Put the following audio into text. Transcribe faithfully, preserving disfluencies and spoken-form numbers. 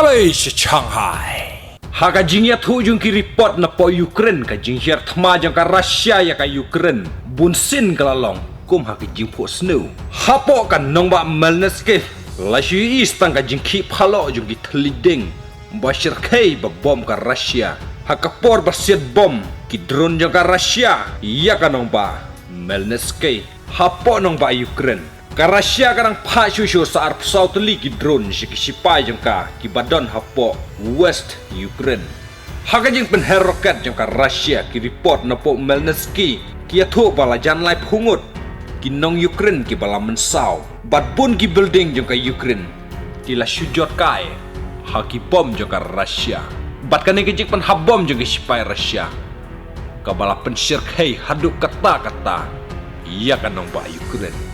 Ei, sha Shanghai. Ha ka jingïathuh jong ki report napoh Ukraine, ka jinghiar thma jong ka Russia ïa ka Ukraine bunsien ka la long kum ha ka jingphuh sniew. Hapoh ka nongbah Melnytskyi la shu ïohi tang ka jingkhih phaloh jong ki thylliej ding ba shyrkhei ba bom ka Russia. Ha ka por ba siat bom ki drone jong ka Russia ïa ka nongbah Melnytskyi hapoh nongbah Ukraine, ka Russia ka dang phah shuh shuh sa arphew saw tylli ki drone sha ki sipai jong ka kiba don hapoh West Ukraine. Ha ka jingpynher rocket jong ka Russia, ki report napoh Melnytskyi ki ïathuh ba la jan laiphew ngut ki nong Ukraine kiba la mynsaw, bad bun ki building jong ka Ukraine ki la shu jot kai ha ki bom jong ka Russia. Bad kane ka jingpynhap bom jong ki sipai Russia kaba la pynshyrkhei haduh katta katta ïa ka nongbah Ukraine.